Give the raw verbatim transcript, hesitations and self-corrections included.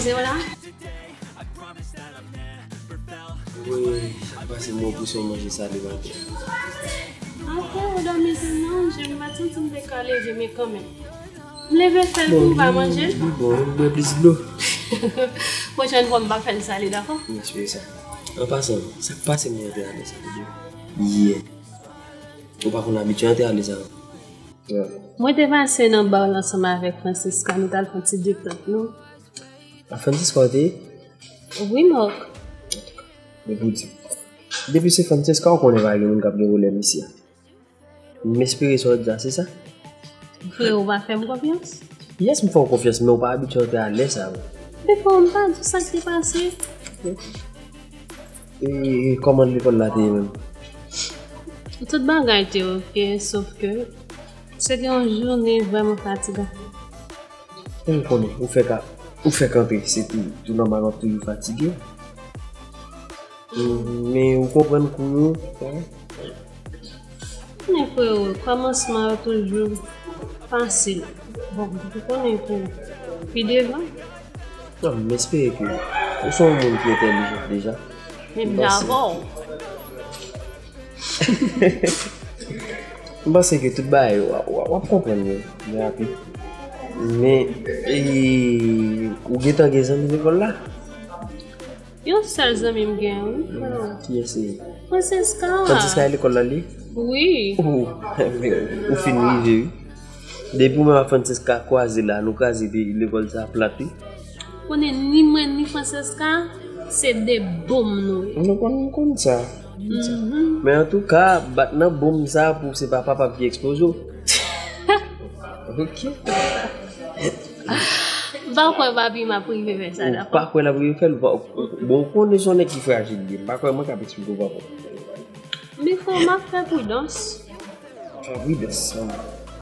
Se w la? Wi, sa k pase, mwen pou se yon manje sale maten. Apre ou dòmi tou non, je m pa t santi m te ka leve, men kanmenm. M leve fè l pou m pa manje l. Li bon, m bwè plis dlo. Pwochèn fwa m pa fè l sale, dakò? M espere sa. An pasan, sa k pase mwen antre ale sa deja? Yè. Ou pa konn abitye antre ale sa. Mwen te pase nan bar la ansanm avèk Francisca, nou t al fè yon ti detant nou. A Francisca w te ye? Wi, Marc. Depi w di. Depi se Francisca, ou konnen pa gen moun k ap gen pwoblèm isi a. M espere sa w di a, se sa? Freo, ou pa fè m konfyans? Yes, m fè w konfyans, men ou pa abitye antre alè sa yo. Befo, m pa di sa k te pase. E, e kòman lekòl la te ye menm? Tout bagay te oke, sof ke se te yon jounen vrèman fatigan. M konnen, ou fèk a, ou fèk antre, se tou, tou nòmal w ap toujou fatige. Men ou konprann kou yo, hein? Men freo, kòmansman yo toujou fasil. Bon, ou konnen kou pi devan. Non, m espere ke ou se yon moun ki entèlijan deja. Menm jan avè w. M panse ke tout bagay, w, w, w ap konprann yo, men rapid. Men, e, ou gentan gen zanmi lekòl la? Yon sèl zanmi m gen, wi, freo. Kiyès se? Francisca. Francisca e lekòl la li? Wi. Ou, ou fin rive, wi. Depi ou menm ak Francisca kwaze la, nou kraze peyi lekòl sa plat, wi. Konnen ni mwen ni Francisca, se de bonm nou ye. Nou konn, nou konn sa. Mhm. Men antouka, bat nan bonm sa pou se pa papa ki eksploze w. Ok. M pa kwè papi m ap rive fè sa, dakò? Ou pa kwè l ap rive fè l? Ou pa, bon, ou konnen se yon nèg ki frajil li ye. M pa kwè mwen k ap eksplike w papa. Men freo, m ap fè pridans. Fè pridans, manman.